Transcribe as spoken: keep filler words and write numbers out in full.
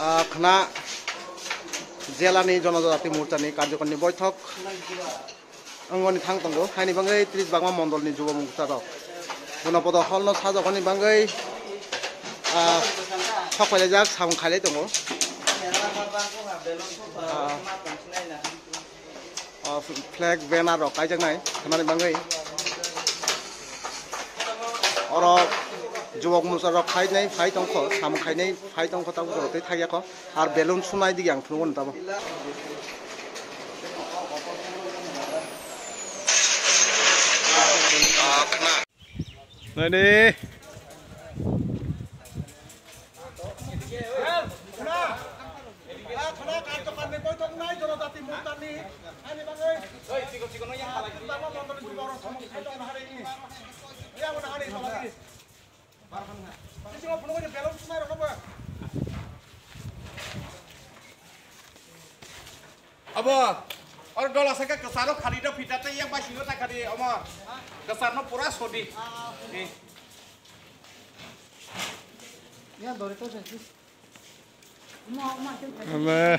Ah, khna jelani Jonojati Morchani karjokorni boithok wngoni thang tongo, haini bagwi tris bagma mondolni jubo mungsa rok. Buno podo holno sajokoni bagwi, ah, sok pailaijak, samung khailai tongo. Ah, O flag banner rok kaijaknai, hwnani bagwi. Oro juwok mungsa rok khainai phai tongkho, samung khainai phai tongkho, tabuk jorok tei thakyakho. Ar balloon sunai dige ang phunukgo tabuk. Nani. Abo, oro dola saka kwcharo khari do phita tei yak bai singo ta khari omo. Kwcharno pura sodi. Eh. Ya, dore to jai. Ama.